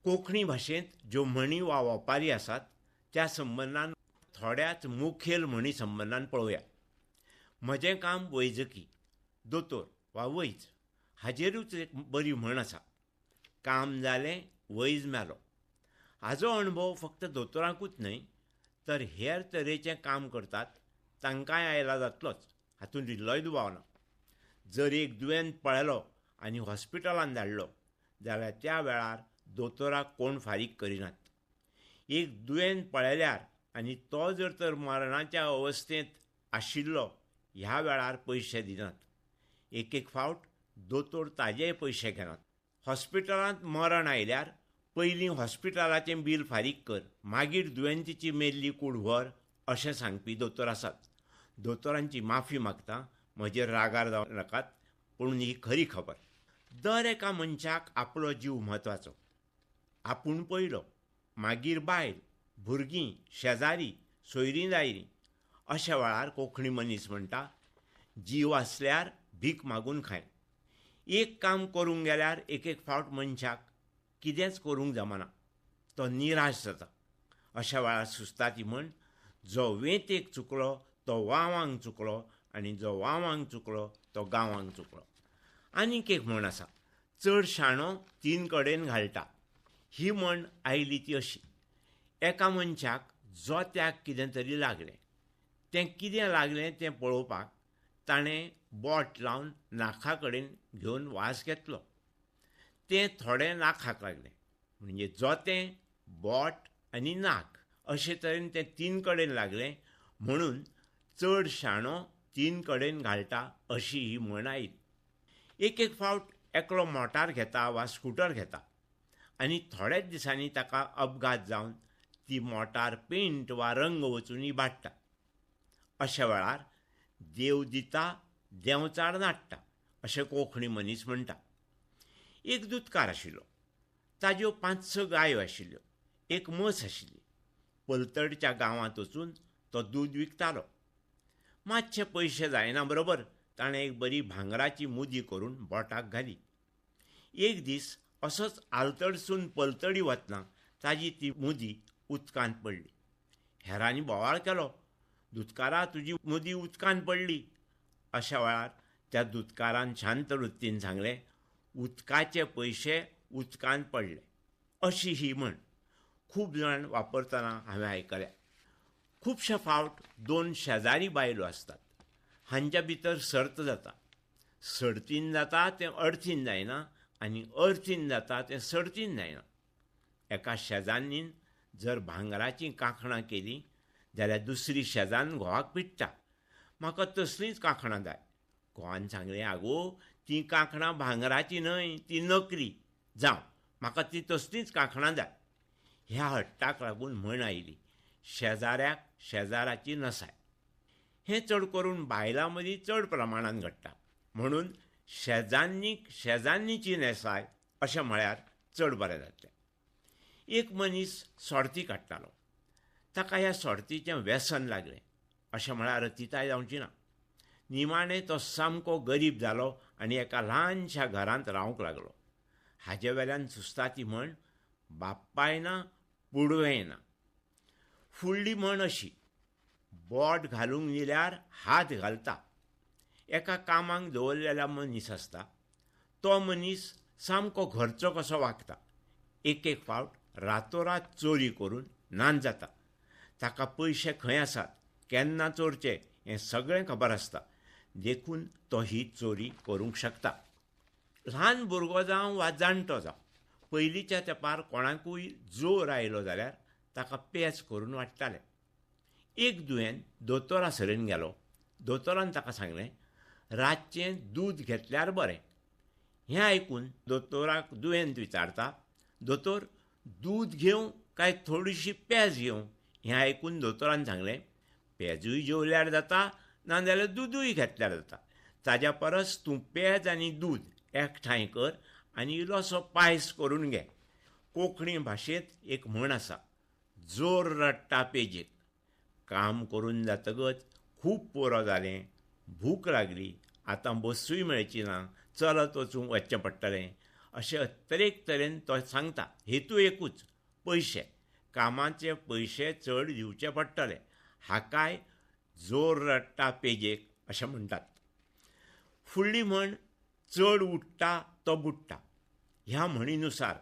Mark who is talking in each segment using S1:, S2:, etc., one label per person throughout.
S1: कोंकणी भाशेंत ज्यो म्हणी वा ओपारी आसात त्या संबंदान थोड्याच मुखेल म्हणी संबंदान पळोवया. म्हजें काम वैजकी, दोतोर वा वैज हाजेरूच एक बरी म्हण आसा, काम जालें वैज मेलो. हाजो अणभव फक्त दोतोरांकूच न्हय तर हेर तरेचें काम करतात तांकांय आयला जातलोच, हातूंत इल्लोय दुबाव ना. जर एक दुयेंत पळयलो आनी हॉस्पिटलांत धाडलो जाल्यार त्या वेळार दोतोराक कोण फारीक करिनात. एक दुयेंत पळयल्यार आनी तो जर तर मरणाच्या अवस्थेंत आशिल्लो ह्या वेळार पयशे दिनात. एक एक फावट दोतोर ताजेय पयशे घेनात. हॉस्पिटलांत मरण आयल्यार पयलीं हॉस्पिटलाचें बील फारीक कर, मागीर दुयेंतीची मेल्ली कूड व्हर अशें सांगपी दोतोर आसात. दोतोरांची माफी मागता, म्हजेर रागार जावं नाकात, पूण ही खरी खबर. दर एका मनशाक आपलो जीव म्हत्वाचो. आपूण पयलो, मागीर बायल, भुरगीं, शेजारी, सोयरीं दायरीं. अशा वेळार कोंकणी मनीस म्हणटा, जीव आसल्यार भीक मागून खाय. एक काम करूंक गेल्यार एक एक फावट मनशाक कितेंच करूंक जमना, तो निराश जाता. अशा वेळार सुचता ती म्हण, जो वेंतेक चुकलो तो वावांक चुकलो आनी जो वावांक चुकलो तो गांवांक चुकलो. आनीक एक म्हण आसा, चड शाणो तीन कडेन घालता. ही म्हण आयली ती अशी, एका मनशाक जोत्याक कितें तरी लागलें. तें कितें लागलें तें पळोवपाक ताणें बोट लावन नाका कडेन घेवन वास घेतलो. तें थोडें नाकाक लागलें, म्हणजे जोतें, बोट आनी नाक अशे तरेन तें तीन कडेन लागलें, म्हणून चड शाणो तीन कडेन घालता अशी ही म्हण आयली. एक एक फावट एकलो मोटार घेता वा स्कुटर घेता आनी थोड्याच दिसांनी ताका अपघात जावन ती मोटार पेंट वा रंग वचून इबाडटा. अशा वेळार देव दिता देंवचार नाडटा अशें कोंकणी मनीस म्हणटा. एक दुदकार आशिल्लो, ताज्यो 5-6 गायो आशिल्ल्यो, एक म्हस आशिल्ली. पलतडच्या गांवांत वचून तो दूद विकतालो. मातशे पयशे जायना बरोबर ताणें एक बरी भांगराची मुदी करून बोटाक घाली. एक दीस असोच आलतडसून पलतडी वतना ताजी ती मुदी उदकांत पडली. हेरांनी बोवाळ केलो, दुदकारा तुजी मुदी उदकांत पडली. अशा वेळार त्या दुदकारान शांत वृत्तीन सांगलें, उदकाचे पयशे उदकांत पडले. अशी ही म्हण खूब जाण वापरतना हांवें आयकल्या. खुबशे फावट दोन शेजारी बायलो आसतात, हांच्या भितर सर्त जाता. सर्तीन जाता तें अर्थीन जायना आनी अर्थीन जाता तें सर्तीन जायना. एका शेजान्नीन जर भांगराचीं कांकणां केलीं जाल्यार दुसरी शेजान्न घोवाक पिडटा, म्हाका तसलींच कांकणां जाय. घोवान सांगलें, आगो तीं कांकणां भांगराचीं न्हय, ती नकली, जावं म्हाका ती तसलींच कांकणां जाय. ह्या हट्टाक लागून म्हण आयली, शेजाऱ्याक शेजाराची नसाय. हें चड करून बायलां मदीं चड प्रमाणान घडटा, म्हणून शेजान्नीक शेजान्नीची नेसाय अशें म्हळ्यार चड बरें जातलें. एक मनीस सोर्ती काडटालो, ताका ह्या सोर्तीचें व्यसन लागलें अशें म्हळ्यार अतिताय जावची ना. निमाणें तो सामको गरीब जालो आनी एका ल्हानशा घरांत रावंक लागलो. हाजे वेल्यान सुचता ती म्हण, बापाय ना पुडवें ना. फुडली म्हण अशी, बोट घालूंक दिल्यार हात घालता. एका कामाक दवरलेला मनीस आसता, तो मनीस सामको घरचो कसो वागता. एक एक फावट रातोरात चोरी करून नान जाता. ताका पयशे खंय आसात, केन्ना चोरचे हें सगळें खबर आसता, देखून तो ही चोरी करूंक शकता. ल्हान भुरगो जावं वा जाणटो जावं, पयलींच्या तेंपार कोणाकूय जोर आयलो जाल्यार ताका पेज करून वाडटाले. एक दुयेंत दोतोरा सरेन गेलो. दोतोरान ताका सांगलें, रातचें दूद घेतल्यार बरें. हें आयकून दोतोराक दुयेंत विचारता, दोतोर दूद घेवं काय थोडीशी पेज घेवं? हें आयकून दोतोरान सांगलें, पेजूय जेवल्यार जाता, नाजाल्यार दुदूय घेतल्यार जाता. ताज्या परस तूं पेज आनी दूद एकठांय कर आनी इल्लोसो पायस करून घे. कोंकणी भाशेंत एक म्हण आसा, जोर रडटा पेजेक. काम करून जातकच खूब पुरो जालें, भूक लागली, आतां बसूय मेळची ना, चलत वचूंक वचचें पडटलें. अशे तरेक तरेन तो सांगता. हेतू एकूच, पयशे, कामाचे पयशे चड दिवचे पडटले. हाकाय जोर रडटा पेजेक अशें म्हणटात. फुडली म्हण, चड उडटा तो बुडटा. ह्या म्हणीनुसार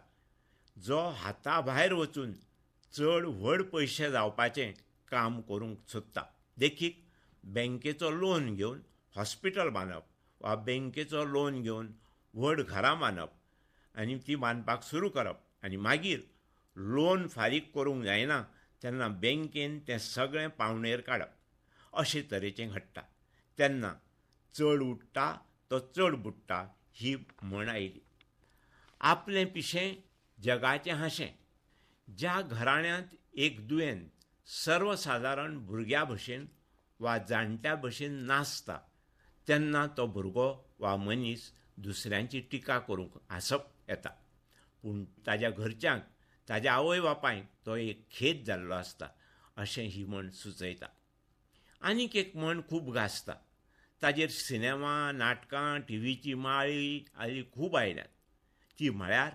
S1: जो हाता भायर वचून चड व्हड पयशे जावपाचें काम करूंक सोदता, देखीक बँकेचो लोन घेवन हॉस्पिटल बांदप वा बँकेचो लोन घेवन व्हड घरां बांदप आनी ती बांदपाक सुरू करप आनी मागीर लोन फारीक करूंक जायना तेन्ना बँकेन तें सगळें पावणेर काडप, अशे तरेचें घडटा. तेन्ना चड उडटा तो चड बुडटा ही म्हण आयली. आपलें पिशें जगाचें हांशें. ज्या घराण्यांत एक दुयेंत सर्वसादारण भुरग्या भशेन वा जाणट्या भशेन नासता तेन्ना तो भुरगो वा मनीस दुसऱ्यांची टिका करूंक हांसप येता, पूण ताज्या घरच्यांक, ताज्या आवय बापायक तो एक खेद जाल्लो आसता अशें ही म्हण सुचयता. आनीक एक म्हण खूब गाजता, ताजेर सिनेमा, नाटकां, टिवीची माळी आदी खूब आयल्यात. ती म्हळ्यार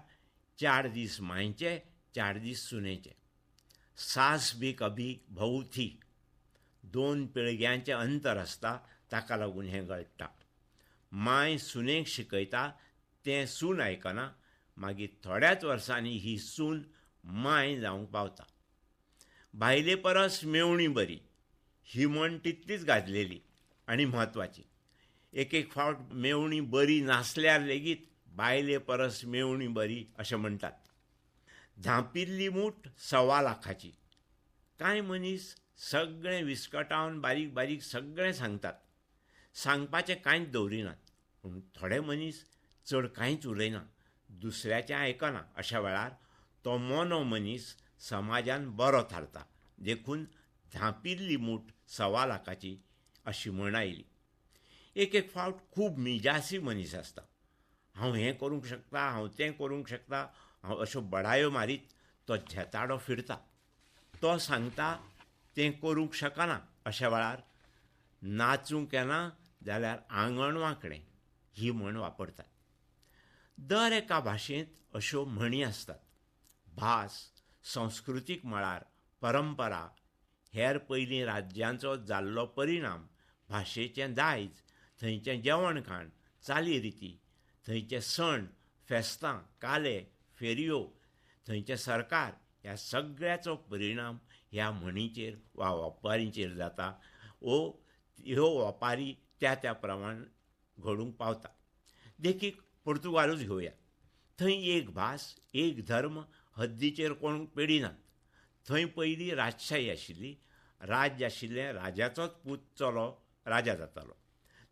S1: 4 दीस मांयचे 4 दीस सुनेचे. सास भी कभी बहू थी. 2 पिळग्यांचें अंतर आसता, ताका लागून हें घडटा. मांय सुनेक शिकयता तें सून आयकना, मागीर थोड्याच वर्सांनी ही सून मांय जावंक पावता. बायले परस मेवणी बरी ही म्हण तितलीच गाजलेली आनी म्हत्वाची. एक एक फावट मेवणी बरी नासल्यार लेगीत बायले परस मेवणी बरी अशें म्हणटात. धांपिल्ली मूठ 1.25 लाखाची. कांय मनीस सगळें विस्कटावन बारीक बारीक सगळें सांगतात, सांगपाचें कांयच दवरिनात. पूण थोडे मनीस चड कांयच उलयना, दुसऱ्याचें आयकना. अशा वेळार तो मोनो मनीस समाजान बरो थारता. देखून धांपिल्ली मूठ 1.25 लाखाची अशी म्हण आयली. एक एक फावट खूब मिजासी मनीस आसता, हांव हें करूंक शकता, हांव तें करूंक शकता, हांव अश्यो बडायो मारीत तो झेताडो फिरता. तो सांगता तें करूंक शकना. अशा वेळार नाचूंक येना जाल्यार आंगण वांकडें ही म्हण वापरतात. दर एका भाशेंत अश्यो म्हणी आसतात. भास, संस्कृतीक मळार परंपरा, हेर पयलीं राज्यांचो जाल्लो परिणाम, भाशेचें दायज, थंयचें जेवण खाण, चालीरिती, थंयचे सण, फेस्तां, काले, फेरयो, थंयचें सरकार, ह्या सगळ्याचो परिणाम ह्या म्हणीचेर वा ओपारींचेर जाता वो ह्यो ओपारी त्या त्या प्रमाण घडूंक पावता. देखीक पुर्तुगालूच घेवया. थंय एक भास, एक धर्म, हद्दीचेर कोण पेडिनात. थंय पयलीं राजशाही आशिल्ली. राज्य आशिल्लें, राजाचोच पूत चलो राजा जातालो.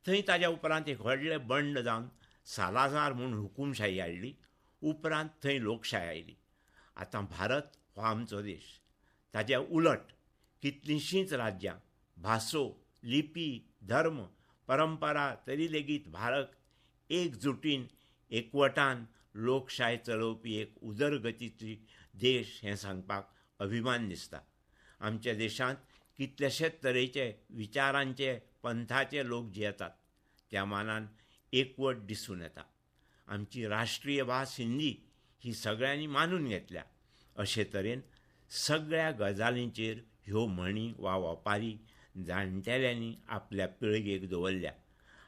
S1: थंय ताज्या उपरांत एक व्हडलें बंड जावन सालाझार म्हूण हुकुमशाही हाडली. उपरांत थंय लोकशाय आयली. आतां भारत हो आमचो देश. ताज्या उलट कितलींशींच राज्यां, भासो, लिपी, धर्म, परंपरा, तरी लेगीत भारत एकजुटीन, एकवटान लोकशाय चलोवपी एक उदरगतीची देश हें सांगपाक अभिमान दिसता. आमच्या देशांत कितलेशेच तरेचे विचारांचे, पंथाचे लोक जियेतात. त्या मानान एकवट दिसून येता. आमची राष्ट्रीय भास हिंदी ही सगळ्यांनी मानून घेतल्या. अशे तरेन सगळ्या गजालींचेर ह्यो म्हणी वा ओपारी जाणटेल्यांनी आपल्या पिळगेक दवरल्या.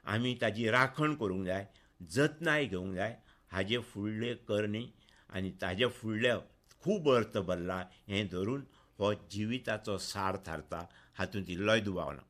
S1: आमी ताजी राखण करूंक जाय, जतनाय घेवंक जाय. हाजे फुडले करणी आनी ताजे फुडले खूब अर्थ भरला हें धरून हो जिविताचो सार थारता, हातूंत इल्लोय दुबाव ना.